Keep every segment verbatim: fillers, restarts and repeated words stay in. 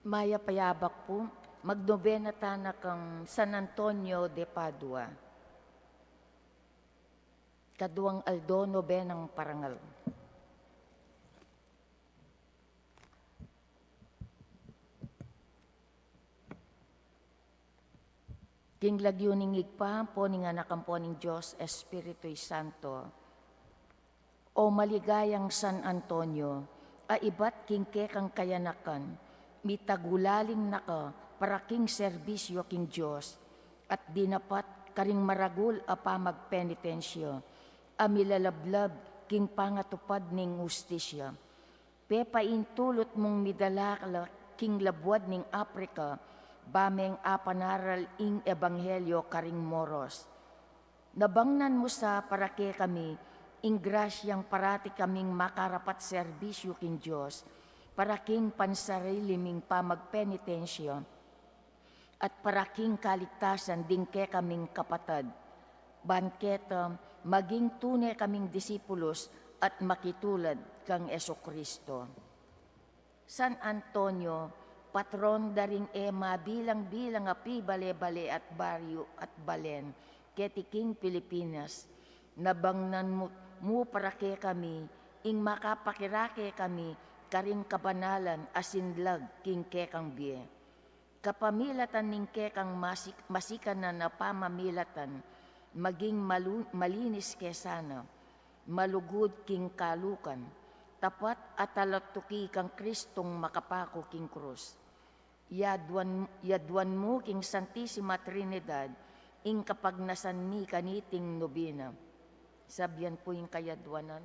Mayap a yabak pu, magnobena tana kang San Antonio de Padua. Kaduang aldo, nobenang parangal. King lagyu ning Ibpa, ampo ning Anak, ampo ning Dios Espiritu Santo. O maligayang San Antonio, a ibat king kekang kayanakan, mitagulaling na ka para king serbisyo king Dios, at dinapat karing maragul a pamagpenitensya, a milalablab king pangatupad ning hustisya. Pepaintulut mung midala la king labuad ning Aprika, ba meng apanaral ing ebanghelyo karing Moros. Nabangnan mu sa para kekami ing grasyang parati kaming makarapat serbisyu king Dios, para king pansarili ming pamagpenitensya, at para king kaligtasan ding kekaming kapatad. Ban keta maging tune kaming disipulus at makitulad kang Jesucristo. San Antonio, patron da ring e mabilang-bilang a pibale-bale at baryu at balen keti king Pilipinas. Nabangnan mu, mu para kekami ing makapakirake kami karing kabanalan a sinlag king kekang bie. Kapamilatan ning kekang masik-, masikanan a pamamilatan, maging malu-, malinis ke sana, malugud king kalukan, tapat at talatuki kang Kristong makapaku king krus. Yaduan, yaduan mu king Santisima Trinidad ing kapagnasan mi kaniting nobena. Sabian pu ing kayaduanan.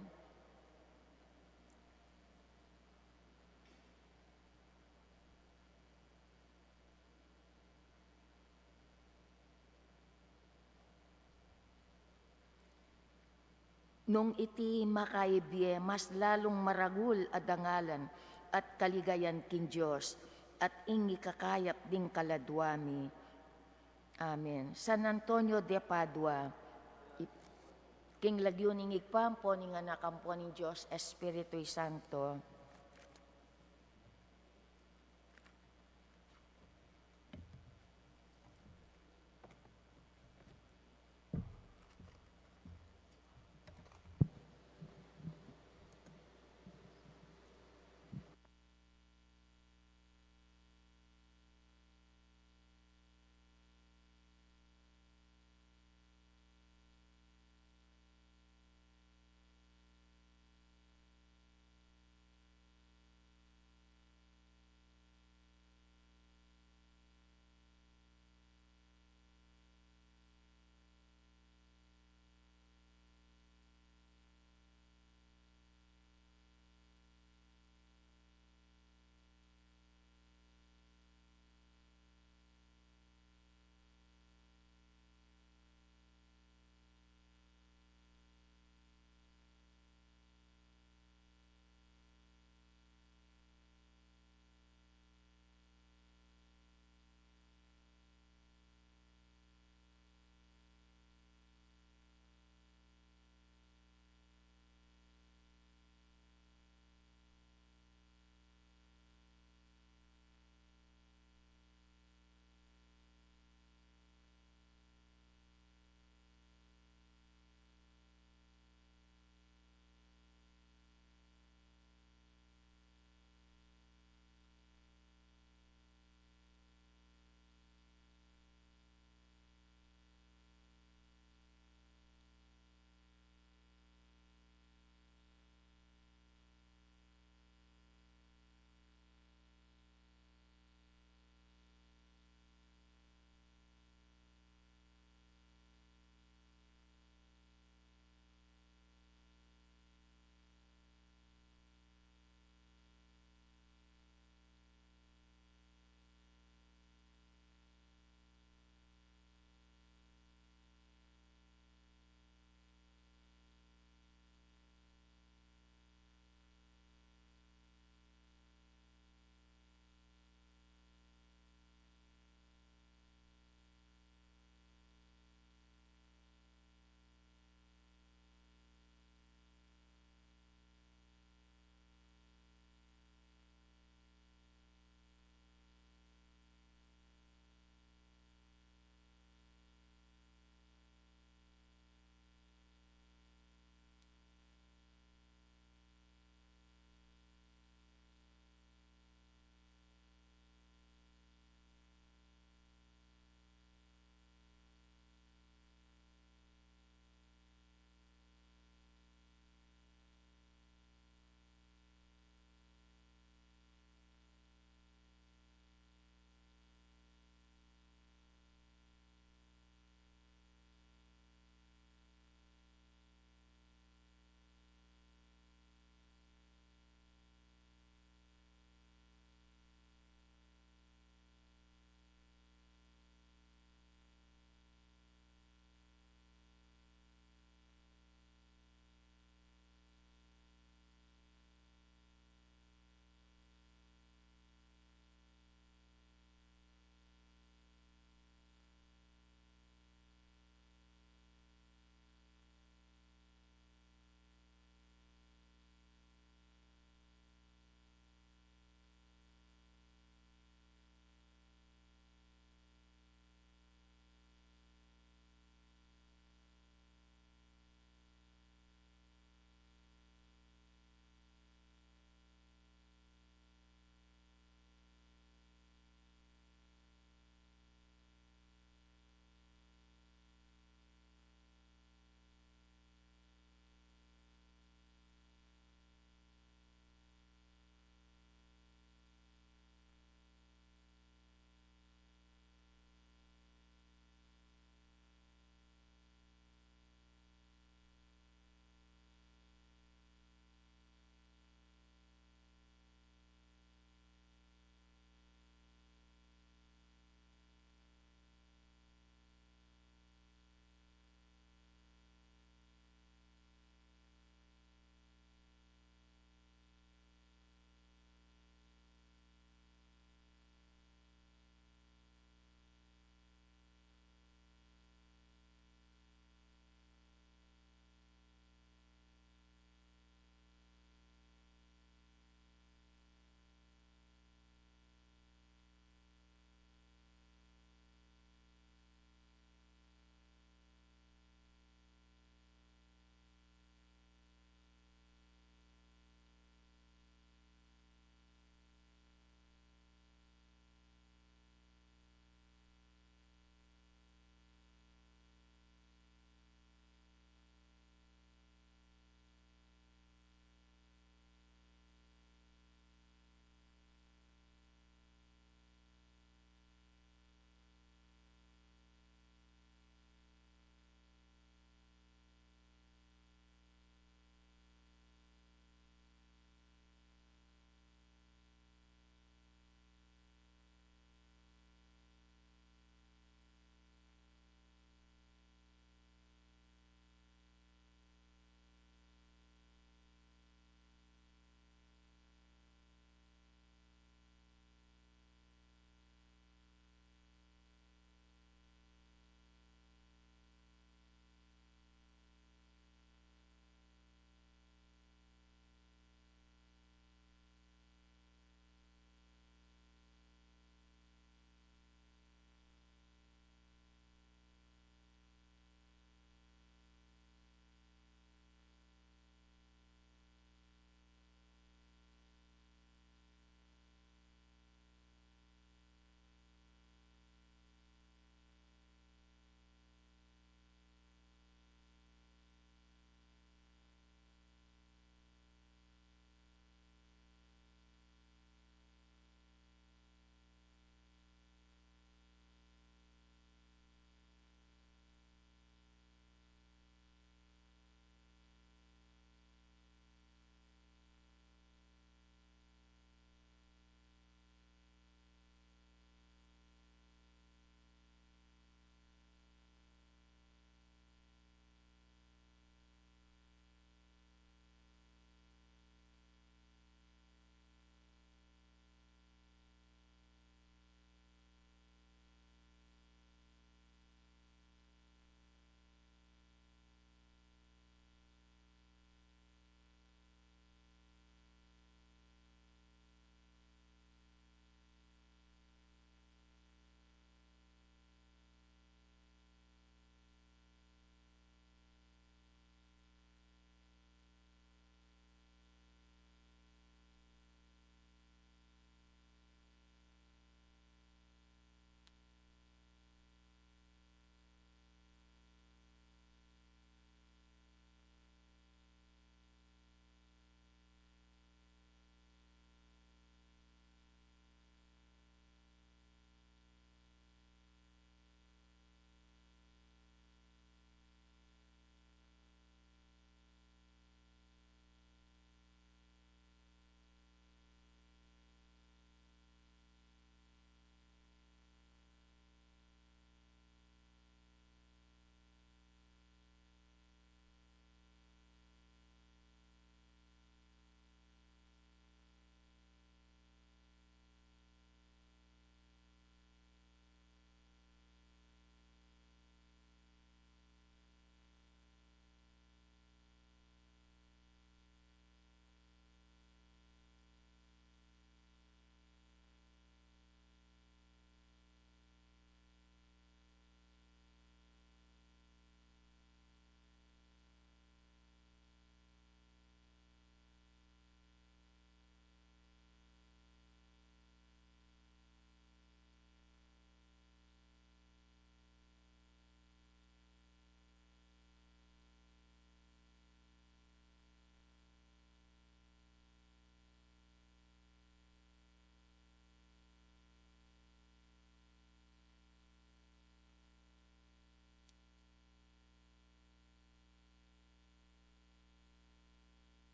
Nung iti makaibie, mas lalung maragul a dangalan at kaligayan king Dios, at ing ikakayap ding kaladua mi. Amen. San Antonio de Padua, ip-, king lagyu ning Ibpa, ampo ning Anak, ampo ning Dios Espiritu Santo.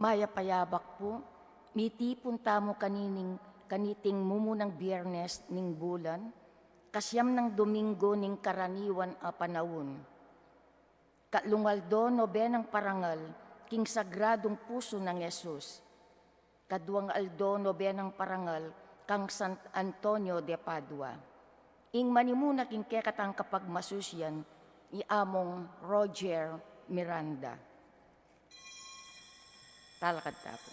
Mayap a yabak pu, mitipun tamu kanining, kaniting mumunang Biyernes ning bulan, kasiam nang Domingo ning karaniwan a panaun. Katlung aldo, nobenang parangal king Sagradung Pusu nang Jesus. Kaduang aldo, nobenang parangal kang San Antonio de Padua. Ing manimuna king kekatang kapagmasusian, i Among Roger Miranda. Talakad ta pu.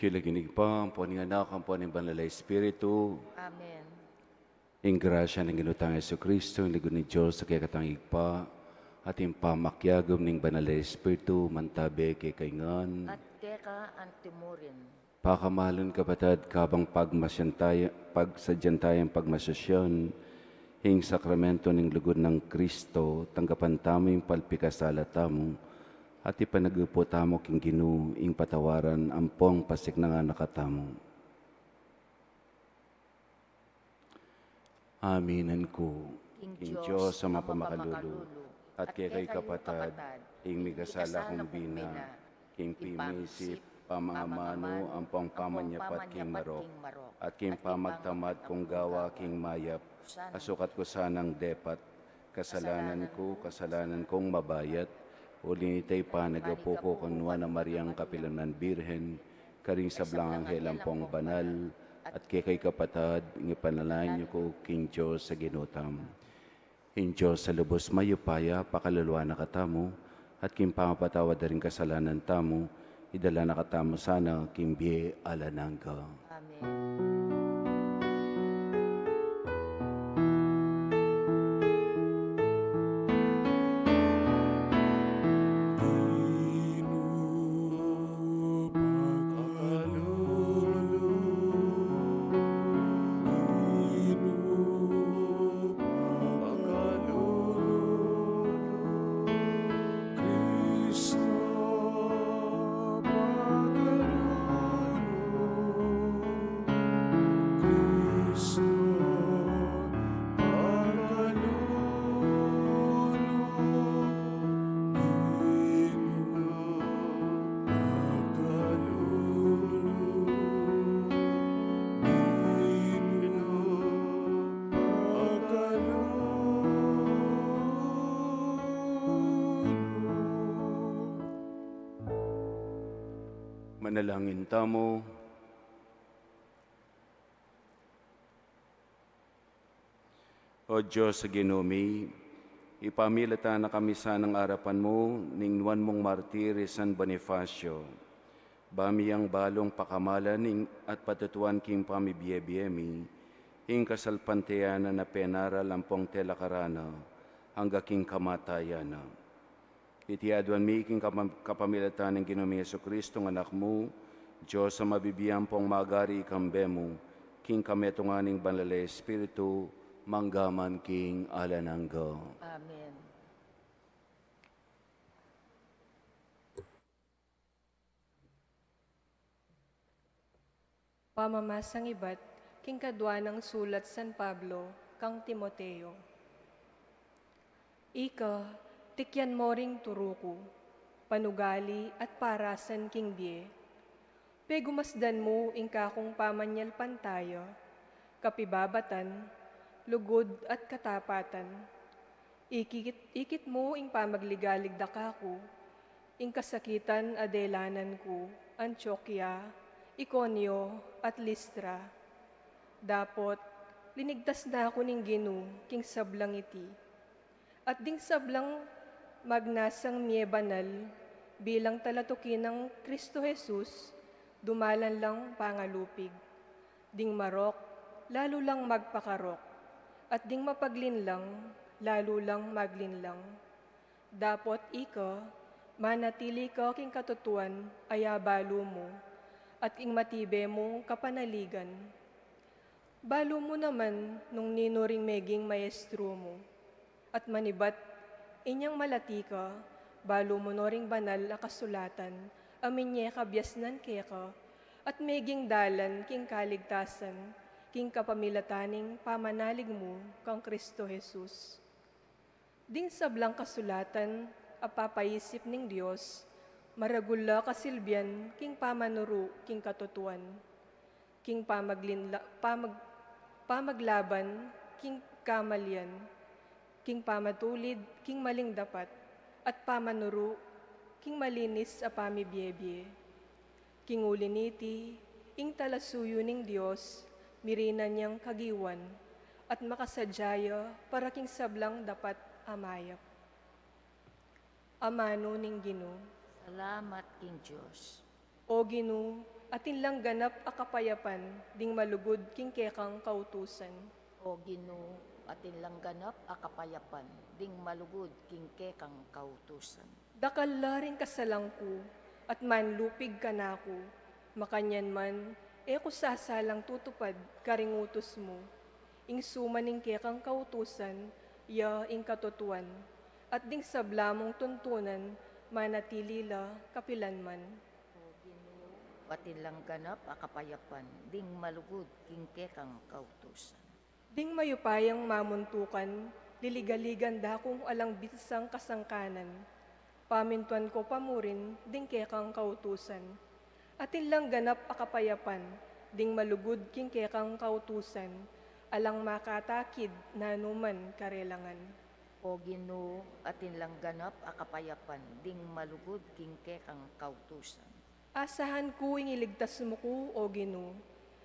King lagyu ning Ibpa, ampo ning Anak, ampo ning Banal a Espiritu. Amen. Ing grasya ning Ginu tang Jesucristo, ing lugud ning Dios a kekatang Ibpa, at ing pamakiagum ning Banal a Espiritu, mantabe kekayu ngan. At keka antimurin. Pakamalan kapatad, kabang pagmasyantaya-, pagsadyantayang pagmasusyan ing sakramento ning lugud nang Kristo, tanggapan tamu ing palpikasala tamu, at ipanagupu tamu king Ginu ing patawaran ampong pasiknangan na katamu. Aminan ku king Dios a mapamakalulu, at kekayu kapatad, ing mikasala kung bina, king pimisip, pamangamanu, ampong pamanyapat king marok, at king pamagtamad kung gawa king mayap, a sukat ku sanang depat, kasalanan ku, kasalanan kung mabayat, uli nita ipanagapu ku kang Nuan a Mariang kapilan man Birhen, karing sablang anghel ampong banal, at kekayu kapatad, ing ipanalangin yu ku king Dios a Ginu tamu. Ing Dios a lubus mayupaya, pakaluluan na katamu, at king pangapatawad da ring kasalanan tamu, idala na katamu sana king bie alang angga. Amen. Manalangin tamu. O Dios a Ginu mi, ipamilatan na kami sanang arapan mu ning nuan mung martir i San Bonifacio. Ba mi yang balung pakamalan ing at patutuan king pamibie-bie mi, ing kasalpantayanan a penaral ampong tela karana, angga king kamatayan na. Iti aduan mi king kapam-, kapamilatan ning Ginu ming Jesucristo, ing Anak mu, Dios a mabibie ampong magari, kambe mu, king kametungan ning Banal a Espiritu, mangga man king alang angga. Amen. Pamamasang ibat king kadua nang sulat San Pablo kang Timoteo. Ika, tikyan mo ring turu ku, panugali at parasan king bie. Pegumasdan mu ing kakung pamanyalpantaya, kapibabatan, lugud at katapatan. Ikit, ikit mu ing pamagligalig da kaku, ing kasakitan a delanan ku Antiokia, Iconio, at Listra. Dapot, linigtas na ku ning Ginu king sablang iti. At ding sablang magnasang mie banal bilang talatuki nang Kristo Jesus, dumalan lang pangalupig. Ding marok, lalu lang magpakarok. At ding mapaglinlang, lalu lang maglinlang. Dapot ika, manatili ka king katutuan a ya balu mu, at king matibe mung kapanaligan. Balu mu naman nung ninu ring meging maestro mu. At manibat, inyang malati ka, balu mu no ring banal a kasulatan, a minye kabiasnan keka, at meging dalan king kaligtasan, king kapamilatan ning pamanalig mu kang Kristo Jesus. Ding sablang kasulatan a papaisip ning Dios, maragul la kasilbian king pamanuru king katutuan, king pamaglinla-, pamag-, pamaglaban king kamalian, king pamatulid king maling dapat, at pamanuru king malinis a pamibiebie. King uli niti, ing talasuyu ning Dios, mirinan yang kagiwan, at makasadya ya para king sablang dapat a mayap. Amanu ning Ginu. Salamat king Dios. O Ginu, atin lang ganap a kapayapan ding malugud king kekang kautusan. O Ginu, atin lang ganap a kapayapan ding malugud king kekang kautusan. Dakal la ring kasalan ku, at manlupig kanaku, makanyan man, e ku sasalang tutupad karing utus mu. Ing suman ning kekang kautusan, ya ing katutuan, at ding sabla mung tuntunan, manatili la kapilan man. O Ginu, atin lang ganap a kapayapan ding malugud king kekang kautusan. Ding mayupayang mamuntukan, liligaligan da kung alang binsang kasangkanan. Pamintuan ko pa mu rin ding kekang kautusan. Atin lang ganap a kapayapan ding malugud king kekang kautusan, alang makatakid nanuman karelangan. O Ginu, atin lang ganap a kapayapan ding malugud king kekang kautusan. Asahan ku ing iligtas mu ku, O Ginu,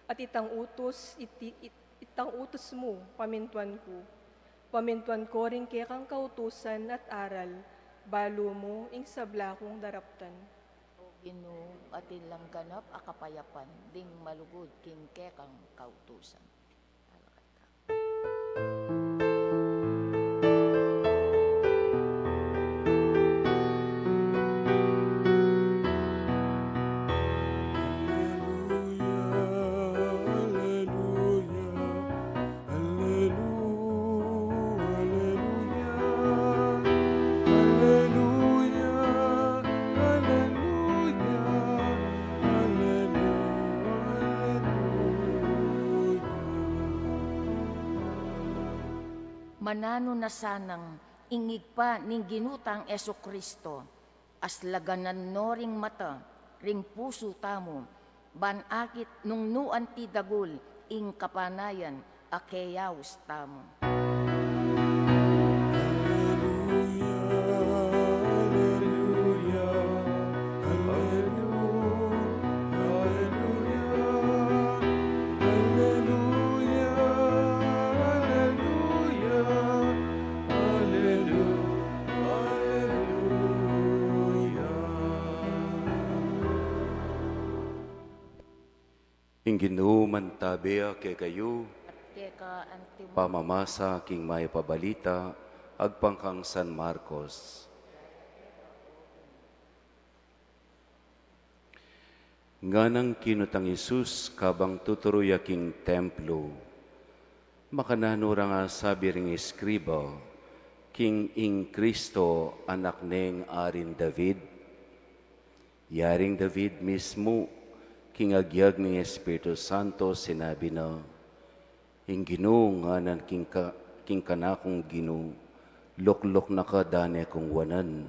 at itang utus, iti, it-, itang utus mu, pamintuan ku. Pamintuan ko ring kekang kautusan at aral, balu mu ing sabla kung daraptan. O Ginu, atin lang ganap a kapayapan ding malugud king kekang kautusan. Mananu na sanang ing Ibpa ning Ginu tang Jesucristo, aslaganan no ring mata ring pusu tamu, ban akit nung nu anti dagul ing kapanayan a keyaus tamu. Ing Ginu mantabe ya kekayu. At keka antimu. Pamamasa king Mayap a Balita agpang kang San Marcos. Nganang kinutang Jesus kabang tuturu ya king templo. Makananu rang asabi ring eskriba king ing Kristo anak neng Aring David? Yaring David mismu, King agyag ning Espiritu Santo, sinabi na, "Ing Ginu ngana king ka-, king kanakung Ginu, lukluk na ka dane kung wanan,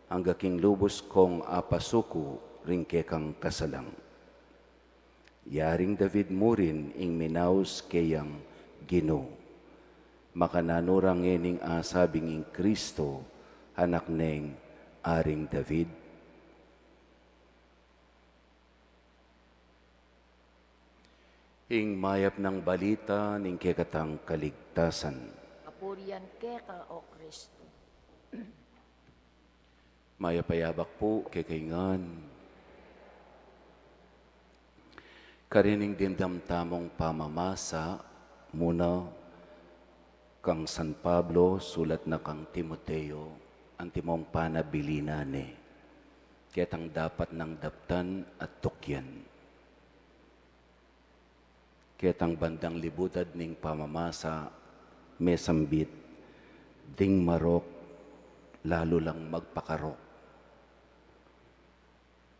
angga king lubus kong apasuku ring kekang kasalang." Yaring David murin ing minaus keyang Ginu. Makananu ra ngening asabing ing Kristo, anak neng Aring David? Ing mayap nang balita ning kekatang kaligtasan. Kapurian keka, O Kristo. Mayap a yabak pu kekayu ngan. Karining dimdam tamung pamamasa muna kang San Pablo, sulat na kang Timoteo, antimong panabilinan ne, ketang dapat nang daptan at tukyan. Ketang bandang libutad ning pamamasa, mesambit, ding marok, lalu lang magpakarok.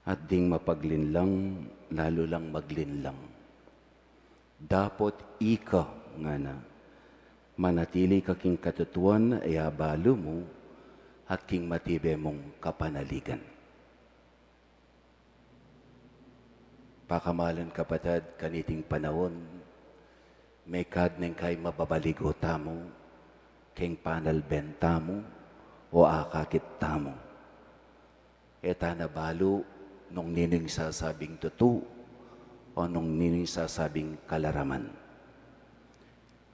At ding mapaglinlang, lalu lang maglinlang. Dapot ika, ngana, manatili ka king katutuan a abalu mu, at king matibe mung kapanaligan. Pakamalan kapatad, kaniting panaun, mekad neng kay mababaligo tamu, keng panalben tamu, o akakit tamu. E ta na balu nung ninu ing sasabing tutu, o nung ninu ing sasabing kalaraman.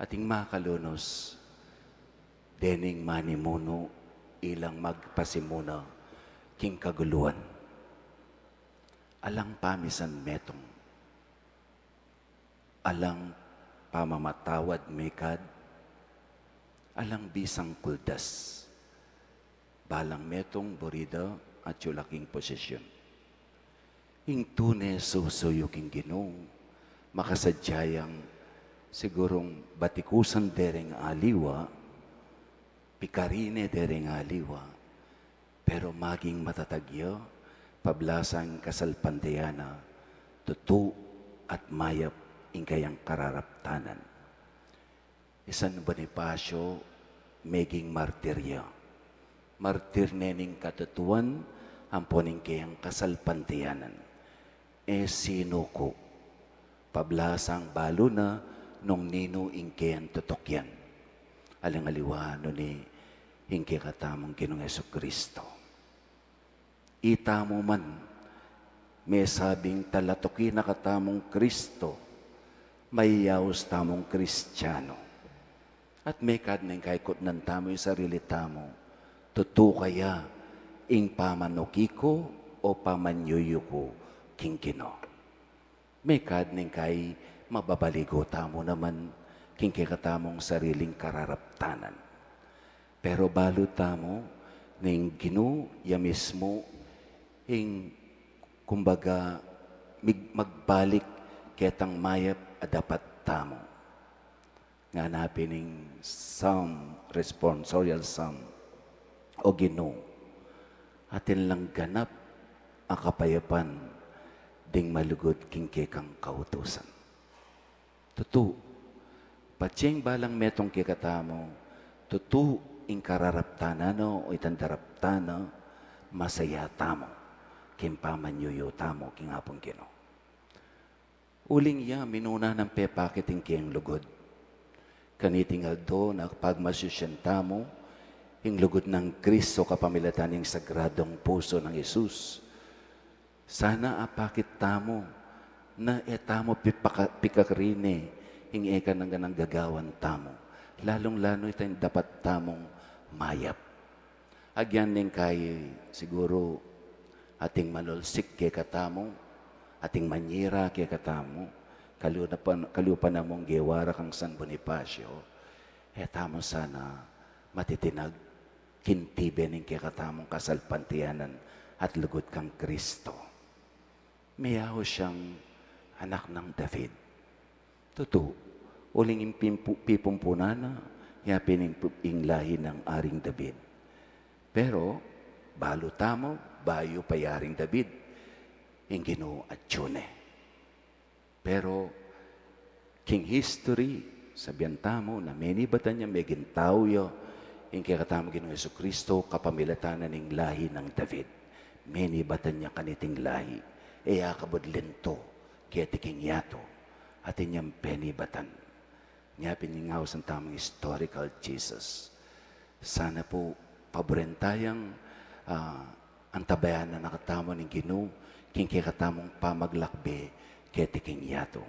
Ating makalunus, dening manimunu, ilang magpasimuna king kaguluan. Alang pamisan metung. Alang pamamatawad mekad. Alang bisang kuldas. Balang metung buri da atyu la king posisyun. Ing tune susuyu king Ginu, makasadya yang sigurung batikusan de ring aliwa, pikarine de ring aliwa, pero maging matatag ya, pablasang kasalpantayanan, tutu at mayap ing kayang kararaptanan. I San Bonifacio, meging martir ya. Martir ne ning katutuan, ampo ning keyang kasalpantayanan. E sinuku, pablasang balu na nung ninu ing keyang tutukyan. Alang aliwa nune ing kekatamung Ginung Jesucristo. Itamu man, mesabing talatuki na katamung Kristo, mayayaus tamung Kristiano. At mekad neng kaikutnan tamu ing sarili tamu, tutu kaya ing pamanuki ku o pamanyuyu ku king Ginu? Mekad neng kai mababaligo tamu naman king kekatamung sariling kararaptanan. Pero balu tamu, ning Ginu ya mismu ing, kumbaga, mig-, magbalik ketang mayap a dapat tamu. Ngana pin ning Psalm, responsorial Psalm, O Ginu, atin lang ganap a kapayapan ding malugud king kekang kautusan. Tutu, patse ing balang metung kekatamu, tutu ing kararaptanan na o itang daraptan na, masaya tamu king pamanyuyu tamu king Apung Ginu. Uling ya, minuna nang pepakit ing keyang lugud. Kaniting aldo na pagmasusyan tamu ing lugud nang Kristo kapamilatan ning Sagradong Pusu nang Jesus. Sana apakit tamu na e tamu pipaka-, pikakarine ing e kanangan gagawan tamu, lalung-lalu itang dapat tamung mayap. Agyan ning kai siguru ating manulsik kekatamu, ating manyira kekatamu, kalupa na, kalupa na mung gewa ra kang San Bonifacio, e tamu sana matitinag king tibe ning kekatamung kasalpantayanan at lugud kang Kristo. Miyaus yang anak nang David. Tutu, uling ing pimpu-, pipumpunan na, ya pin ing pu-, ing lahi nang Aring David. Pero, balu tamu, bayu pa i Aring David, ing Ginu atyu ne. Pero king history, sabian tamu na menibatan ya, meging tau ya ing kekatamung Ginung Jesucristo kapamilatan na ning lahi nang David. Menibatan ya kaniting lahi. E ya kabud linto keti king yatu. Atin yang penibatan. Nya pin ing ausan tamung historical Jesus. Sana pu paburen tayang, ah, antabayanan na katamu ning Ginu king kekatamung pamaglakbe keti king yatu.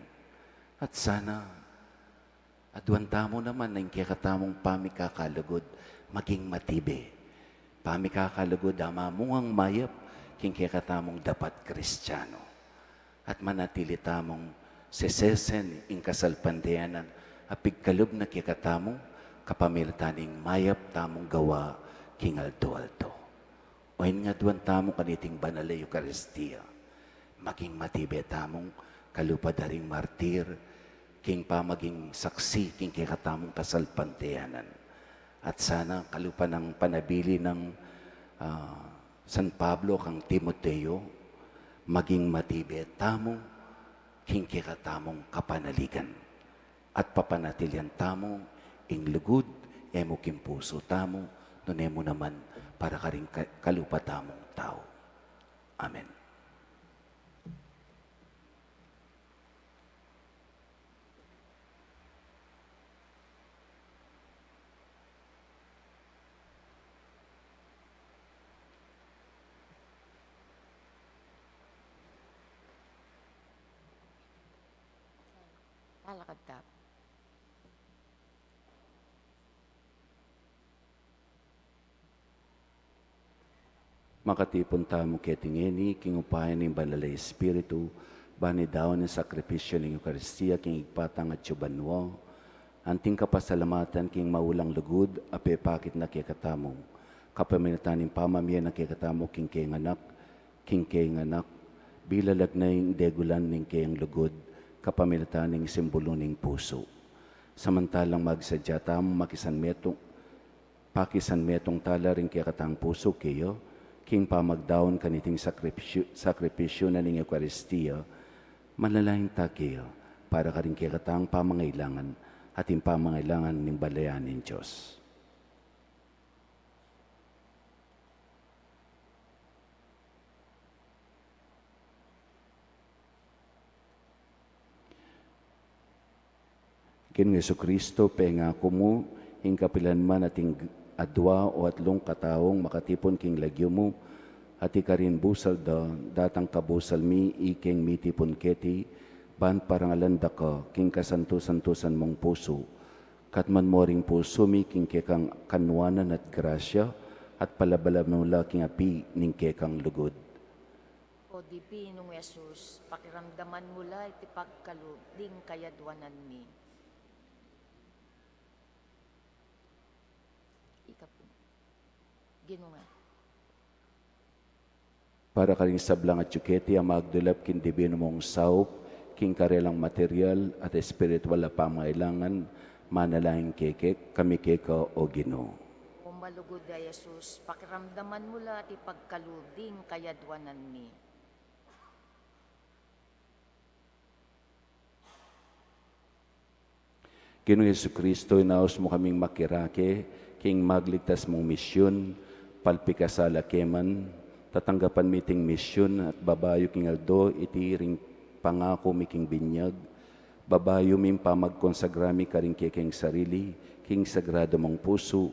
At sana aduan tamu naman ing kekatamung pamikakalugud maging matibe. Pamikakalugud a mamungang mayap king kekatamung dapat Kristiano. At manatili tamung sesesen ing kasalpantayanan a pigkalub na kekatamu kapamilatan ning mayap tamung gawa king aldo-aldo. Oyan nga aduan tamu kaniting banal a Eukaristia. Maging matibe tamung kalupa da ring martir, king pamaging saksi king kekatamung kasalpantayanan. At sana kalupa nang panabilin nang, ah, San Pablo kang Timoteo, maging matibe tamu king kekatamung kapanaligan. At papanatilian tamu ing lugud, e mu king pusu tamu, nune mu naman para karing ka-, kalupa tamung tau. Amen. Lalakad tamu. Makatipun tamu keti ngeni king upaya ning Banal a Espiritu, ban idaun ing sakripisyu ning Eukaristia king Ibpa tang atsu banua, anting kapasalamatan king maulang lugud a pepakit na kekatamu kapamilatan ning pamamie na kekatamu king keyang Anak, king keyang Anak, bilang lagnay ning degulan ning keyang lugud kapamilatan ning simbulu ning pusu. Samantalang magsadya tamu makisanmetung, pakisanmetung tala ring kekatang pusu keya, king pamagdaun kaniting sakripisyu, sakripisyu na ning Eukaristia, manalangin ta keya para karing kekatang pamangailangan at ing pamangailangan ning balayan ning Dios. Ginung Jesucristo, pengaku mu, ing kapilan man ating adua o atlung kataung makatipun king lagyu mu, at ikarin busal da, datang kabusal mi ikeng mitipun keti, ban parangalan da ka king kasantu-santusan mung pusu. Katmuan mu ring pusu mi king kekang kanuanan at grasya, at palabalan mu la king api ning kekang lugud. O Dibinung Jesus, pakiramdaman mu la iti pagkalub ding kayaduanan mi. Ika pu. Ginung. Para karing sablang atyu keti a magdulap king dibinu mung saup, king karelang material at espiritual a pamangailangan, manalangin keke, kami keka, O Ginu. O malugud a Jesus, pakiramdaman mu la iti pagkalub ding kayaduanan mi. Ginung Jesucristo, inaus mu kaming makirake king magligtas mung misyun, palpikasala ke man, tatanggapan mi iting misyun at babayu king aldo iti ring pangaku mi king binyag, babayu mi ing pamagkonsagra mi karing kekeng sarili, king sagrado mung pusu,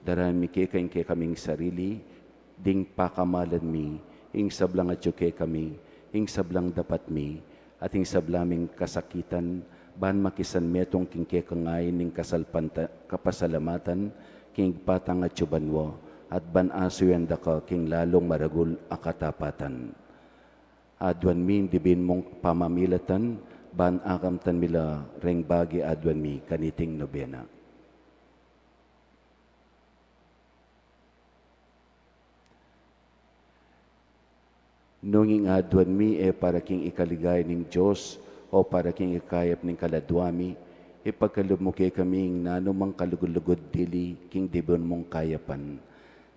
darayan mi keka ing kekaming sarili, ding pakamalan mi, ing sablang atyu kekami, ing sablang dapat mi, at ing sabla ming kasakitan, ban makisanmetung king kekang ain ning kasalpanta-, kapasalamatan, king Ibpa tang atyu banua, at ban asuyan da ka king lalung maragul a katapatan. Aduan mi ing dibin mung pamamilatan, ban akamtan mi la reng bage aduan mi kaniting nobena. Nung ing aduan mi e para king ikaligaya ning Dios, o para king ikayap ning kaladua mi, ipagkalub mu kekami ing nanumang kalugud-lugud dili king dibin mung kayapan.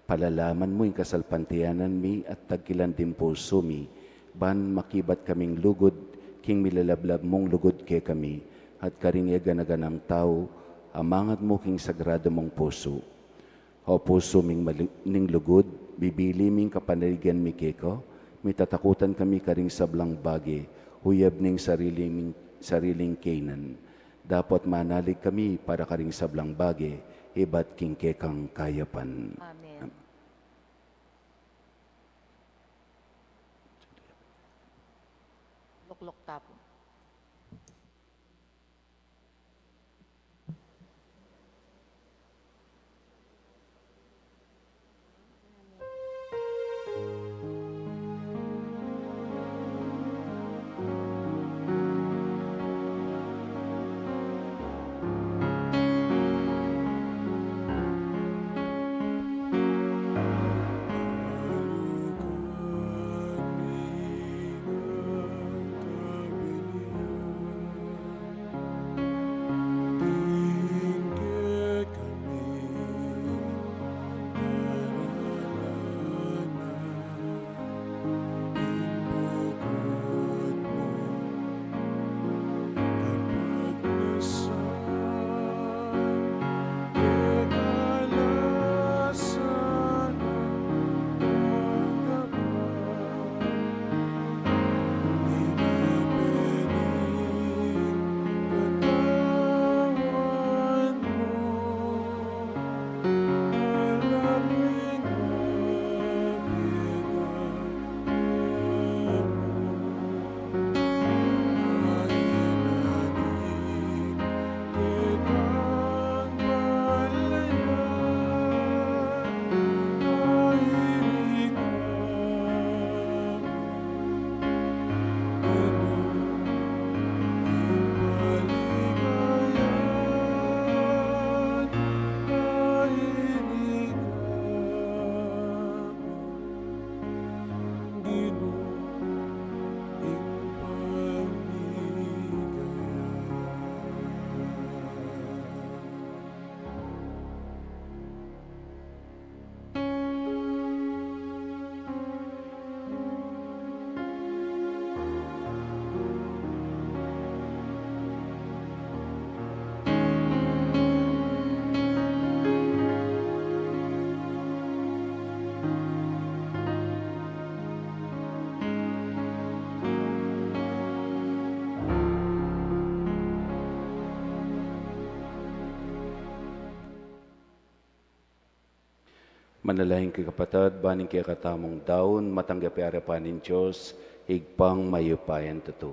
Palalaman mu ing kasalpantayanan mi at tagkilan ding pusu mi, ban makibat kaming lugud king milalablab mung lugud kekami, at karing e gana-ganang tau, amangat mu king sagrado mung pusu. O pusu ming mali-, ning lugud, bibili ming kapanaligan mi keka, mitatakutan kami karing sablang bage, uyab ning sariling, sariling kaynan. Dapot manalig kami para karing sablang bage, ibat king kekang kayapan. Amen. Lukluk ta pu. Manalangin kayu kapatad, ban ing kekatamung daun matanggap ya king arapan ning Dios, Ibpang mayupayang tutu.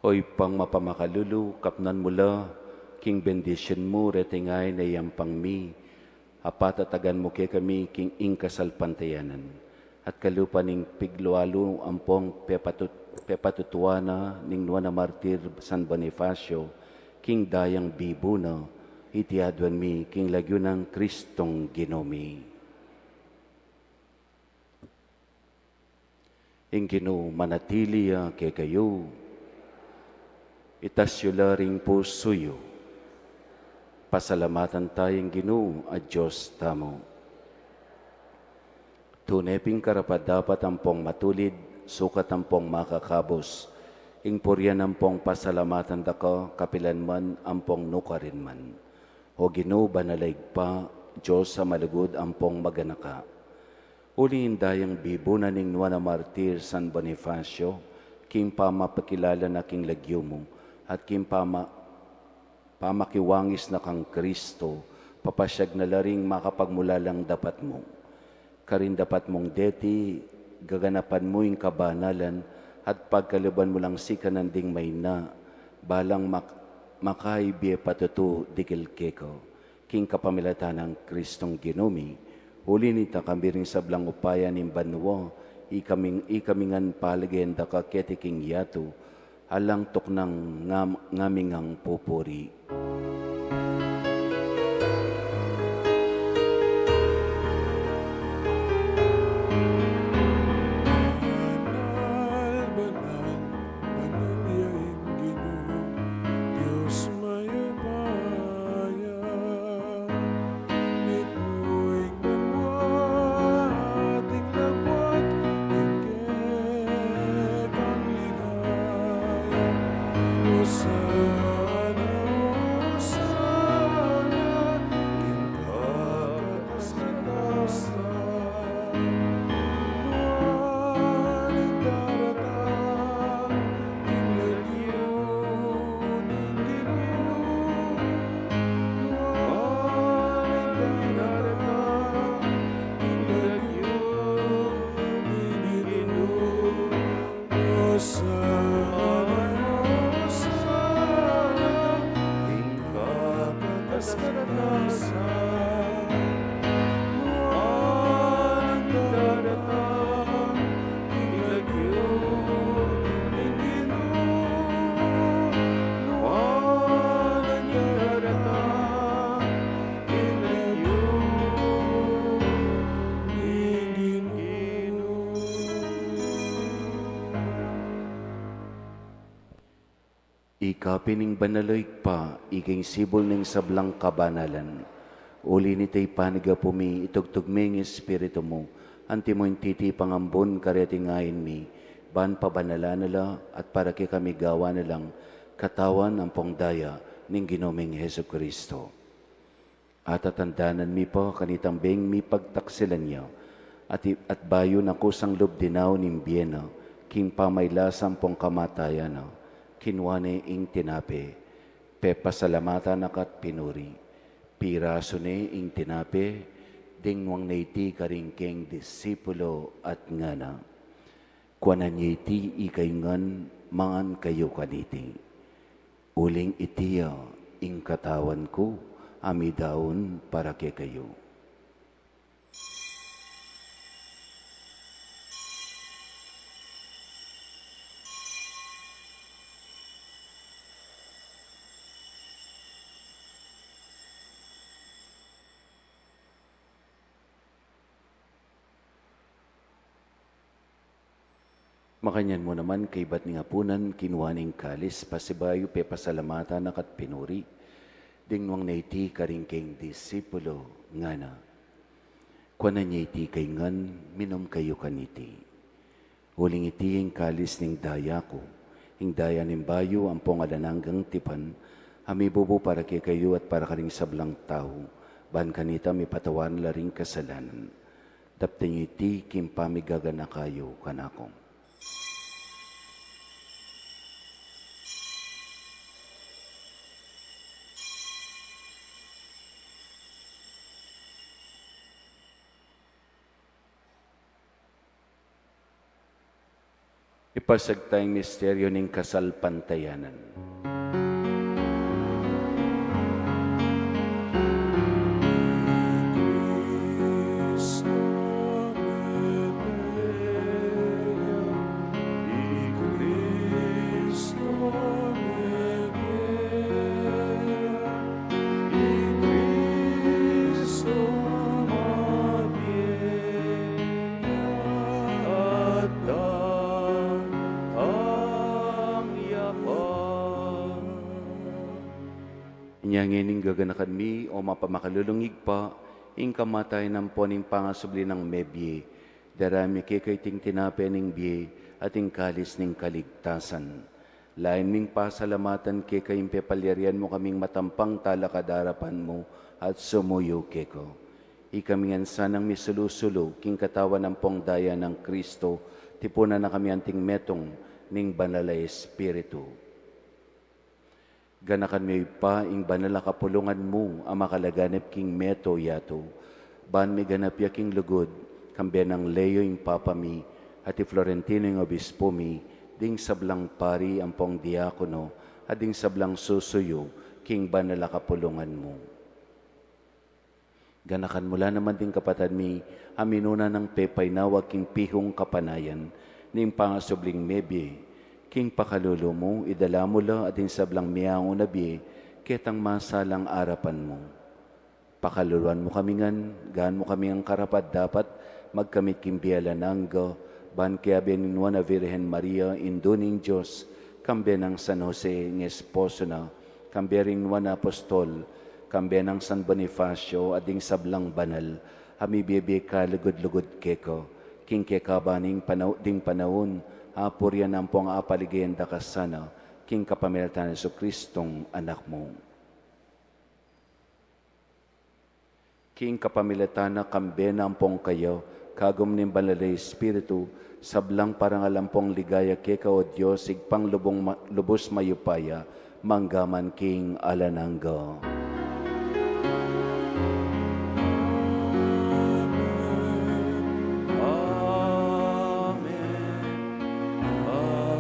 O Ibpang mapamakalulu, kapnan mu la king bendisyun mu reting ain a iyampang mi, a patatagan mu kekami king ing kasalpantayanan, at kalupa ning piglualu ampong pepatut-, pepatutuan na ning nuan a martir San Bonifacio, king dayang bibu na, iti aduan mi king lagyu nang Kristong Ginu mi. Ing Ginu manatili ya kekayu. Itas yu la ring pusu yu. Pasalamatan taya ing Ginu a Dios tamu. Tune pin karapat-dapat ampong matulid, sukat ampong makakabus, ing purian ampong pasalamatan da ka kapilan man ampong nukarin man. O Ginu, banal a Ibpa, Dios a malugud ampong maganaka. Uli ning dayang bibu na ning nuan a martir San Bonifacio, king pamapakilala na king lagyu mu, at king pama-, pamakiwangis na kang Kristo, papasyag na la ring makapagmulalang dapat mu. Karin dapat mung deti, gaganapan mu ing kabanalan, at pagkaluban mu lang sikanan ding mayna, balang mak-, makaibie patutu dikil keka, king kapamilatan nang Kristong Ginu mi. Uli nita, kami ring sablang upaya ning banua, ikami, ikami ngan paligayan da ka keti king yatu, alang tuknang ngam-, ngami ngang pupuri. Banal, banal, banal ya ing Ginu, Dios mayupaya. Ika pin ing banal, o Ibpa, ika ing sibul ning sablang kabanalan. Uli nita, ipanyawad mi, itugtug mi ing Espiritu mu, antimo ing titi pangambun kareting ain mi, ban pabanalan na la at para kekami gawan na lang katawan ampong daya ning Ginu ming Jesucristo. Atatandanan mi pa kanitang beng mipagtaksilan ya, at, i- at bayu na kusang lub dinaun ing bie na, king pamailasa ampong kamatayan na, kinua ne ing tinape, pepasalamatan na ka't pinuri, pirasu ne ing tinape, dinwang ne iti karing keng disipulo at ngana: Kuanan ye iti ikayu ngan, mangan kayu kaniti. Uling iti ya ing katawan ku, a midaun para kekayu. Makanyan mu naman, kaybat ning apunan, kinua ne ing kalis, pasibayu pepasalamatan na ka't pinuri, dinwang ne iti karing keng disipulo, ngana: Kuanan ye iti ikayu ngan, minum kayu kaniti. Uling iti ing kalis ning daya ku, ing daya ning bayu ampong alang anggang tipan, a mibubu para kekayu at para karing sablang tau, ban kanita mipatawad la ring kasalanan. Daptan yu iti king pamigaganaka yu kanaku. Ipasiag taya ing misteryu ning kasalpantayanan. Inya ngeni gaganakan mi, o mapamakalulung Ibpa, ing kamatayan ampon ing pangasubli nang mebie, darame mi keka iting tinape ning bie, at ing kalis ning kaligtasan. Lain ming pasalamatan keka ing pepalyarian mu kaming matampang talakad king arapan mu at sumuyu keka. Ikami ngan sanang misulu-sulu king katawan ampong daya nang Kristo, tipunan na kami anting metung ning Banal a Espiritu. Ganakan mu, Ibpa, ing banal a kapulungan mu a makalaganap king mabilug a yatu, ban miganap ya king lugud, kambe nang Leo ing Papa mi, at i Florentino ing Obispo mi, ding sablang pari ampong diakono, at ding sablang susuyu king banal a kapulungan mu. Ganakan mu la naman ding kapatad mi a minuna nang pepainawa king pihung kapanayan ning pangasubling mebie. King pakalulu mu, idala mu la at ding sablang miyauna bie ketang masalang arapan mu. Pakaluluan mu kami ngan, gaan mu kami ngan karapat-dapat magkamit king bie alang angga, ban kayabe ning Nuan a Virgen Maria, Indu ning Dios, kambe nang San Jose ing esposo na, kambe ring nuan a apostol, kambe nang San Bonifacio, at ding sablang banal a mibie-bie kalugud-lugud keka, king kekaban ning panau-, ding panaun, apurian ampong apaligayan da ka sana, king kapamilatan nang Jesucristong Anak mu. King kapamilatan na, kambe na ampong kaya, kagum ning Banal a Espiritu, sablang parangal ampong ligaya keka, o Dios, Ibpang lubung ma-, lubus mayupaya, mangga man king alang angga. Amen. Amen. Amen.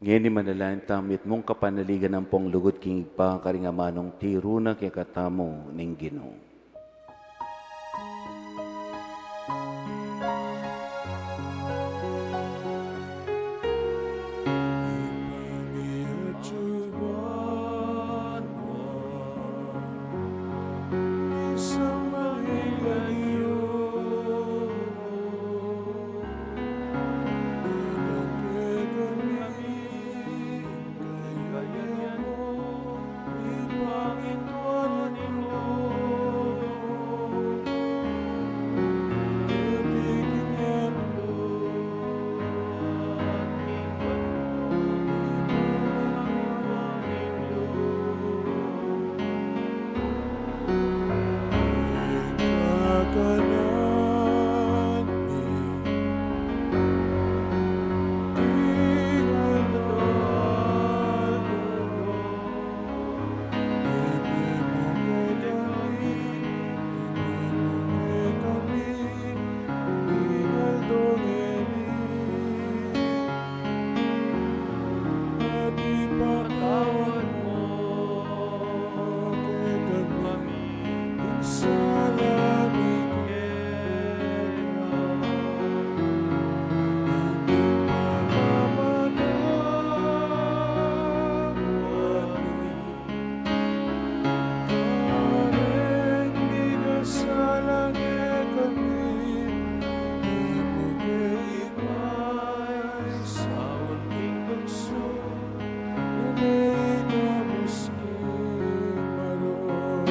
Ngeni manalangin tamu, mitmung kapanaligan ampong lugud king Ibpa, karing amanung tiru na kekatamu ning Ginu. Sala mi keka, ampong pamagari. Kareng mikasala kekami, e mu ke ipaisaul king tuksu, nune ikabus king marok.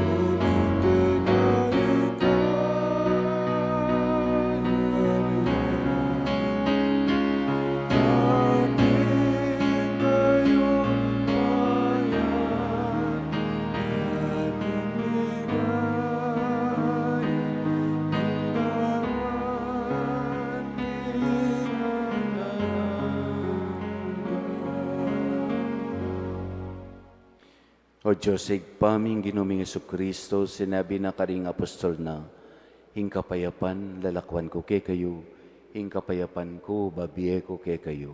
Uling keka ing kayarian, ampong kayupayan, ampong ligaya, angga man king alang angga. O Dios, Ibpa mi, ing Ginu ming Jesucristo, sinabi na karing apostol na, "Ing kapayapan lalakuan ku kekayu, ing kapayapan ku babie ku kekayu."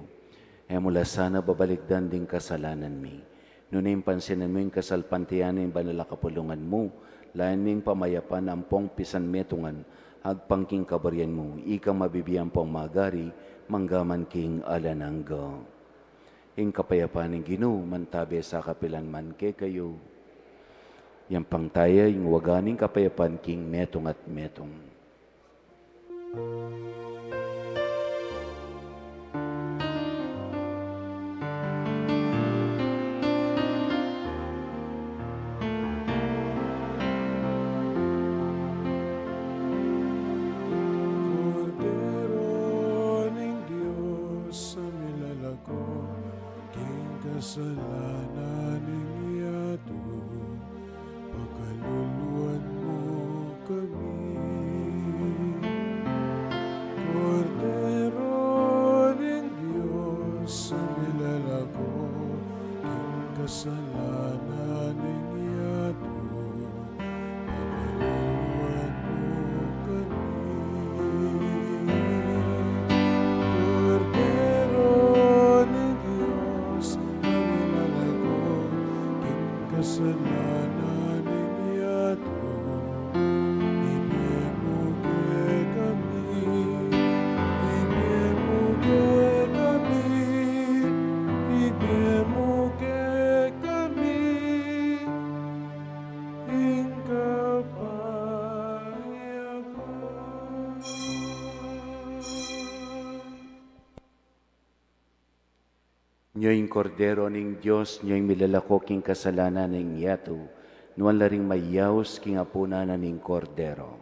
E mu la sana babalikdan ding kasalanan mi, nune pansinan mu ing kasalpantayanan ning banal a kapulungan mu, layan mu ing pamayapan ampong pisanmetungan, agpang king kaburian mu, ikang mabibie ampong magari, mangga man king alang angga. Ing kapayapan ning Ginu mantabe sa kapilan man kekayu. Yampang taya ing waga ning kapayapan king metung at metung. Kordero ning Dios a milalako king kasalanan ning yatu, pakaluluan mu kami. Kordero ning Dios a milalako king kasalanan ning yatu, pakaluluan mu kami. Kordero ning Dios a milalako king kasalanan ning yatu, ibie mu kekami, ibie mu kekami, ibie mu kekami ing kapayapan. Nyo ing Kordero ning Dios, nyo ing milalako king kasalanan ning yatu, nuan la ring mayaus king apunan na ning Kordero.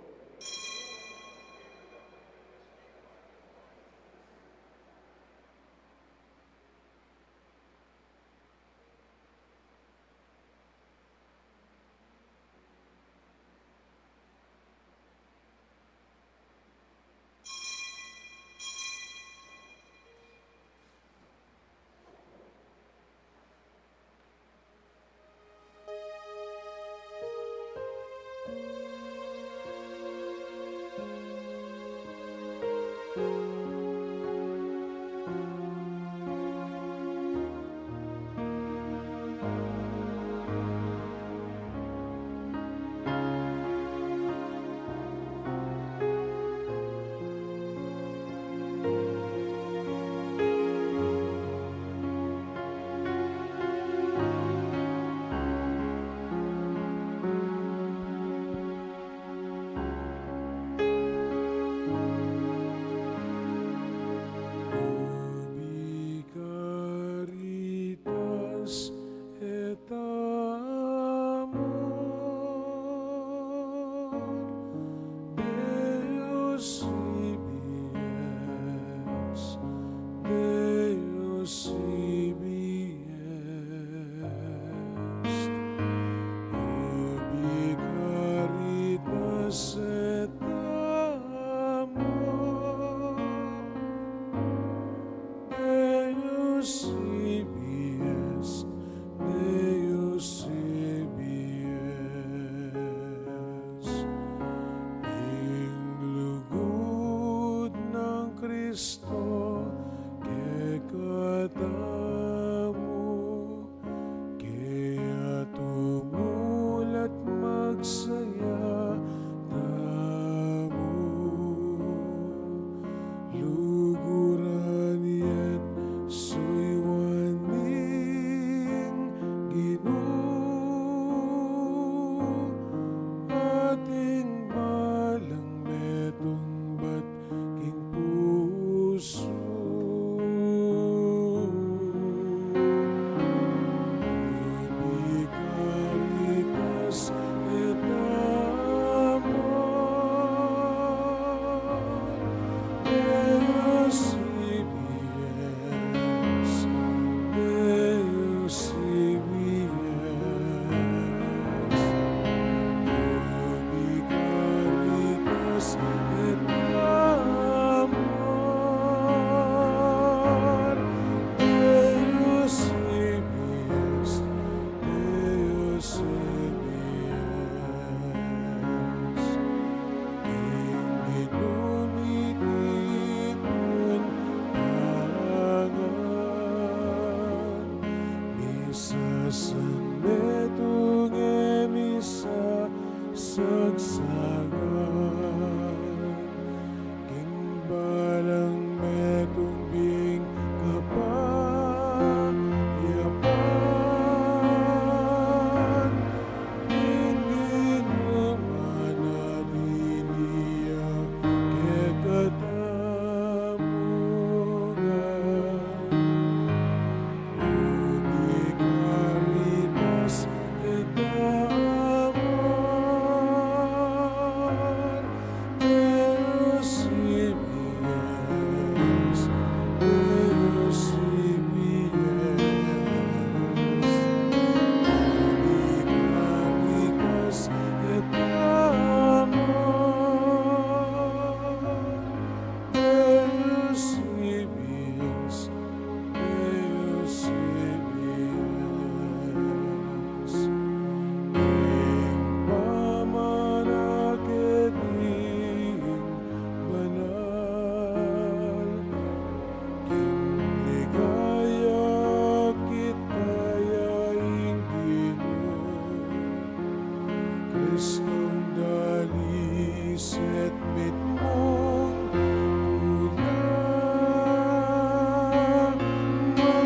Daliset mitmung kulang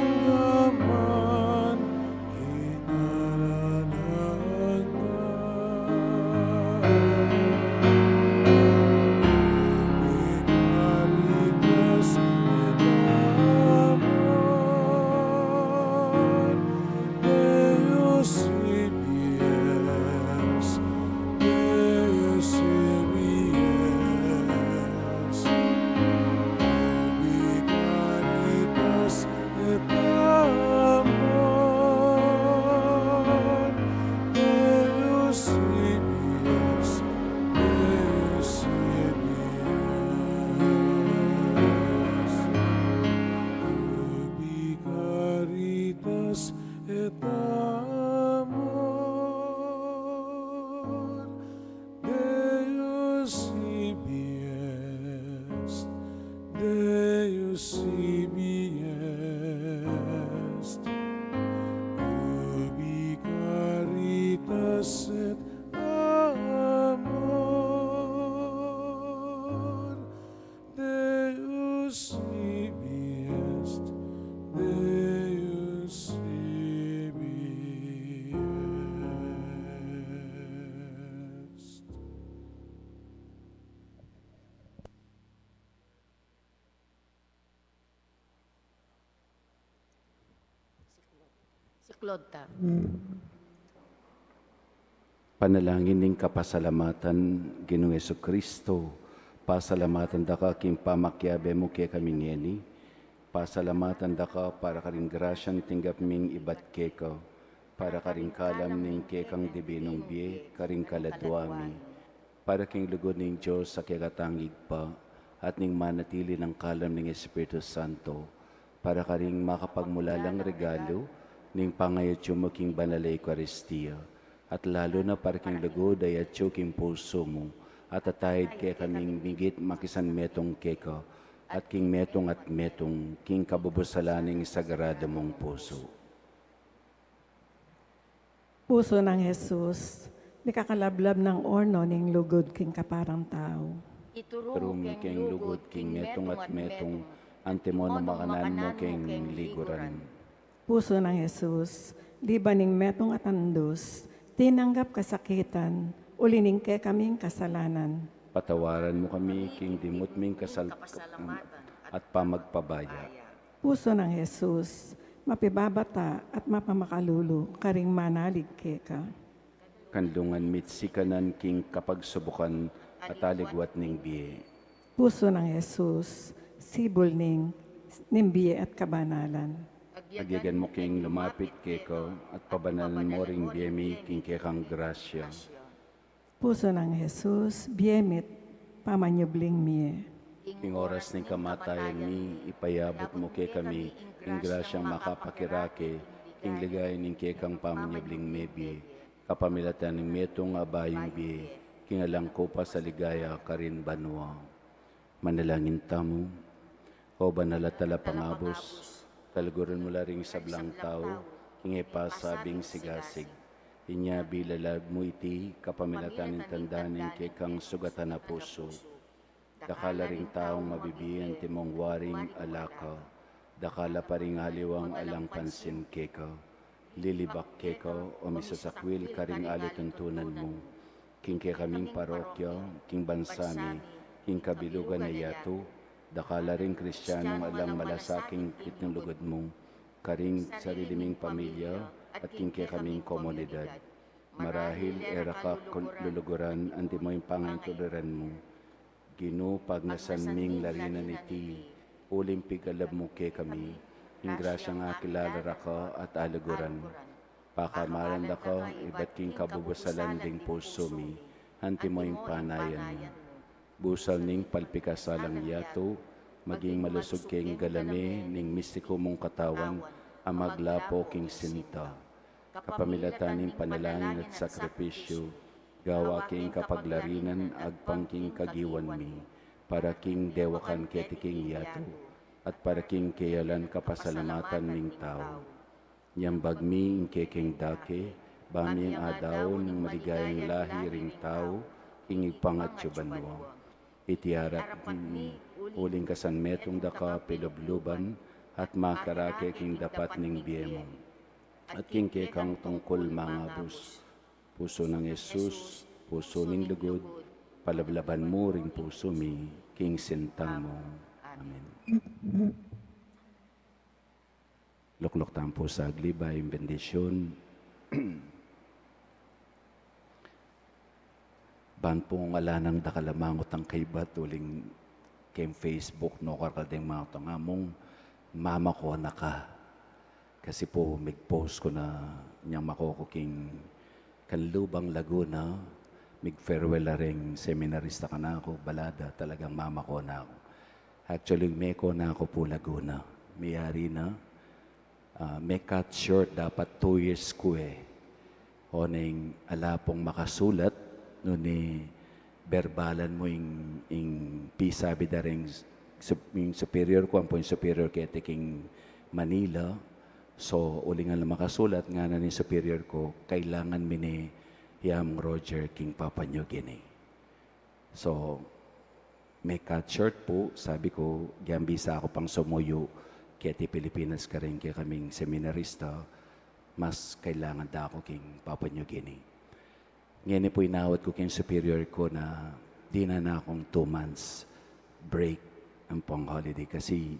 manggaman kinalanan na. Deus Deus Deus Caritas et amor, Deus Deus Deus Caritas et amor, Deus ibi est, Deus ibi est, ubi Caritas et amor, Deus ibi est, Deus ibi est. Siklod ta. Panalangin ning kapasalamatan. Ginung Jesucristo, pasalamatan da ka king pamakiabe mu kekami ngeni. Pasalamatan da ka para karing grasya tinggap ming ibat keka, para karing kalam ning kekang dibinung bie karing kaladua mi, para king lugud ning Dios a kekatang Ibpa, at ning manatili nang kalam ning Espiritu Santo, para karing makapagmulalang regalu ning pangayatyu mu king banal a Eukaristia, at lalu na para king lugud a yatyu king pusu mu, at ataid kekaming migit makisanmetung keka, at king metung at metung king kabubusalan ning sagrado mung pusu. Pusu nang Jesus, mikakalablab nang orno ning lugud king kaparang tau. Ituru mu keng lugud king metung at metung, antimo nang makanan mu keng liguran. Pusu nang Jesus, liban ning metung at andus, tinanggap kasakitan, uli ning kekaming kasalanan. Patawaran mu kami king dimut ming kasal at pamagpabaya. Pusu nang Jesus, mapibabata at mapamakalulu karing manalig keka. Kanlungan mi't sikanan king kapagsubukan at aligwat ning bie. Pusu nang Jesus, sibul ning, ning bie at kabanalan. Agyagan mu king lumapit keka at pabanalan mu ring bie mi king kekang grasya. Pusu nang Jesus, bie mi't pamanyubling mie. King oras ning kamatayan mi, ipayabut mu kekami ing grasyang makapakirake king ligaya ning kekang pamanyubling mebie, kapamilatan ning metung a bayung bie, king alang kupas a ligaya karin banua. Manalangin tamu. O banal a Talapangabus, kaluguran mu la ring sablang tau king e pasabing sigasig. Inya bilalag mu iti kapamilatan ning tanda ning kekang sugatan a pusu. Dakal a ring taung mabibie antimong waring alaka, dakal a pa ring aliwang alang pansin keka. Lilibak keka o misasakwil karing alituntunan mu. King kekaming parokya, king bansa mi, king kabilugan a yatu, dakal a ring Kristianong alang malasakit king lugud mu, karing sarili ming pamilya, at king kekaming komunidad. Marahil e ra ka luluguran antimo ing pangaintuluran mu. Ginu, pagnasan ming larinan iti, uling pigalub mu kekami ing grasyang akilala ra ka at aluguran. Pakamalan da ka ibat king kabubusalan ding pusu mi, antimo ing panayan mu. Busal ning palpikasalang yatu, maging malusug keng galame ning mistiku mung katawan a maglapo king sinta. Kapamilatan ning panalangin at sakripisyu, gawa king kapaglarinan agpang king kagiwan mi, para king dewakan keti king yatu, at para king keyalan kapasalamatan ning tau. Nyambag mi ing kekeng dake, Bang ing adaun ning maligayang lahi ring tau, king Ibpa nang atsu banua. Iti arapan mi, uling kasanmetung da ka pilubluban, at makarake king dapat ning bie mu. At king kekang tungkul mangabus, pusu nang Jesus, pusu ning lugud, palablaban mu ring pusu mi, king sinta mu. Amen. Lukluk tamu pu saglit ing bendisyun. Ban pung ala nang dakal a mangutang kaybat uling king Facebook, no, karkal deng mangutang, among mama ko na ka. Kasi pu, mig-post ku na inyang mako ku king Canlubang, Laguna, mig-farewell la ring seminarista kanaku, bala da talagang mama ko na ku. Actually, meko na ku pu Laguna. Miyari na, ah, me-cut short, dapat two years ku e. Oneng ala pung makasulat, nune berbalan mu ing, ing pisabi da ring sup-, ing superior ku, ampo ing superior keti king Manila. So, uling ala makasulat, ngana ning superior ku, kailangan mi ne i Among Roger king Papua New Guinea. So, me-cut short pu, sabi ku, gyan bisa ku pang sumuyu keti Pilipinas karing kekaming seminarista, mas kailangan da ku king Papua New Guinea. Ngeni pu, inawat ku king superior ku na dinan na kung two months break ampong holiday kasi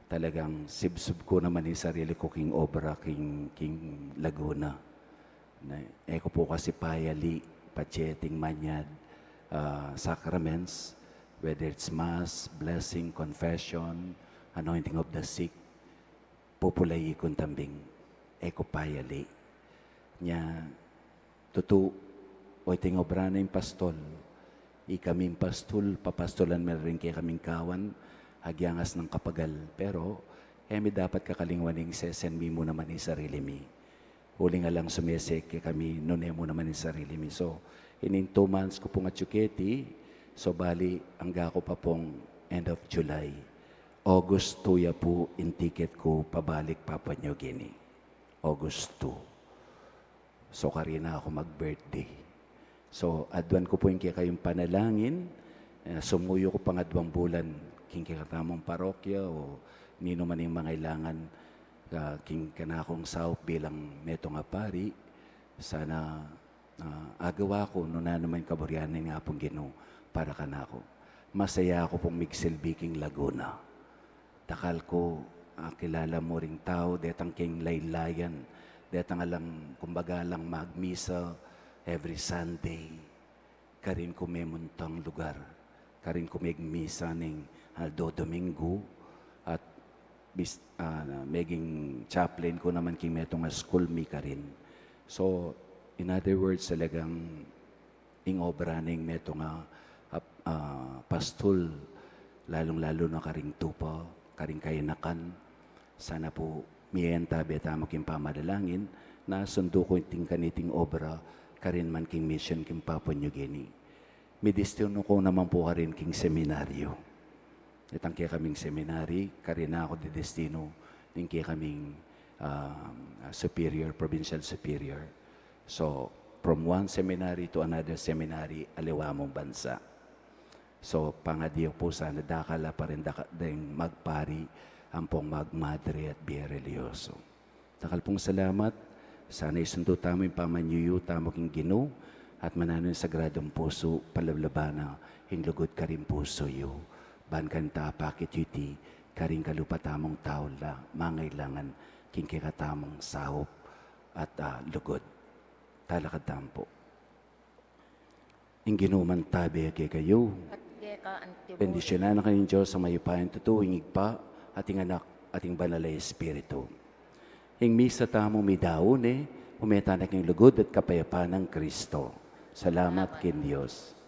talagang sibsub ku naman ing sarili ku king obra king, king Laguna. Na, e ku pu kasi payali, pati ing manyad, ah, sacraments, whether it's mass, blessing, confession, anointing of the sick, pupulayi kun tambing, e ku payali. Nya, tutu, o iting obra na ing pastol. Ikaming pastul, papastulan mi ring kekaming kawan, agyangas nang kapagal. Pero, e mi dapat kakalingwan ing sesen mi mu naman ing sarili mi. Uling alang sumese kekami, nune mu naman ing sarili mi. So, ining two months ku pung atsu keti, so bali, angga ku pa pung end of July. August two ya pu ing ticket ku pabalik Papua New Guinea. August two. So, karin na ku mag-birthday. So, aduan ku pu ing kekayung panalangin, eh, sumuyu ku pang aduang bulan king kekatamung parokya o ninu man ing mangailangan, ah, king kanakung saup bilang metung a pari, sana, ah, agawa ku nung nanu man ing kaburian ning Apung Ginu para kanaku. Masaya ku pung migsilbi king Laguna. Dakal ku, ah, kilala mu ring tau, detang king laylayan, detang alang, kumbaga, alang magmisa every Sunday. Karin ku memuntang lugar. Karin ku megmisa ning aldo Domingo, at bis-, ah, meging chaplain ku naman king metung a school mi karin. So, in other words, talagang ing obra ning metung a, a, a, pastul, lalung-lalu na karing tupa, karing kayanakan. Sana pu, miyantabe tamu king pamanalangin, na sundu ku iting kaniting obra, karin man king mission king Papua New Guinea. Midistinu ku naman pu karin king seminaryo. Itang kekaming seminary, karin na ku didistinu ning kekaming, ah, superior, provincial superior. So, from one seminary to another seminary, aliwa mung bansa. So, pangadi ku pu sana dakal la pa rin daka-, deng magpari, ampong magmadre at bie relihioso. Dakal pung salamat, sana isundu tamu ing pamanyuyu tamu king Ginu, at mananu ing sagradung pusu, palablaban na ing lugud karing pusu yu. Ban kanita apakit yu iti, karing kalupa tamung tau la, mangailangan king kekatamung saup at, ah, lugud. Talakad tamu pu. Ing Ginu mantabe kekayu. At keka antimu. Bendisyunan na kayu ning Dios a mayupayang tutu, ing Ibpa, at ing Anak, at ing Banal a Espiritu. Ing misa tamu midaun ne, ume tana king lugud at kapayapan nang Kristo. Salamat king Dios.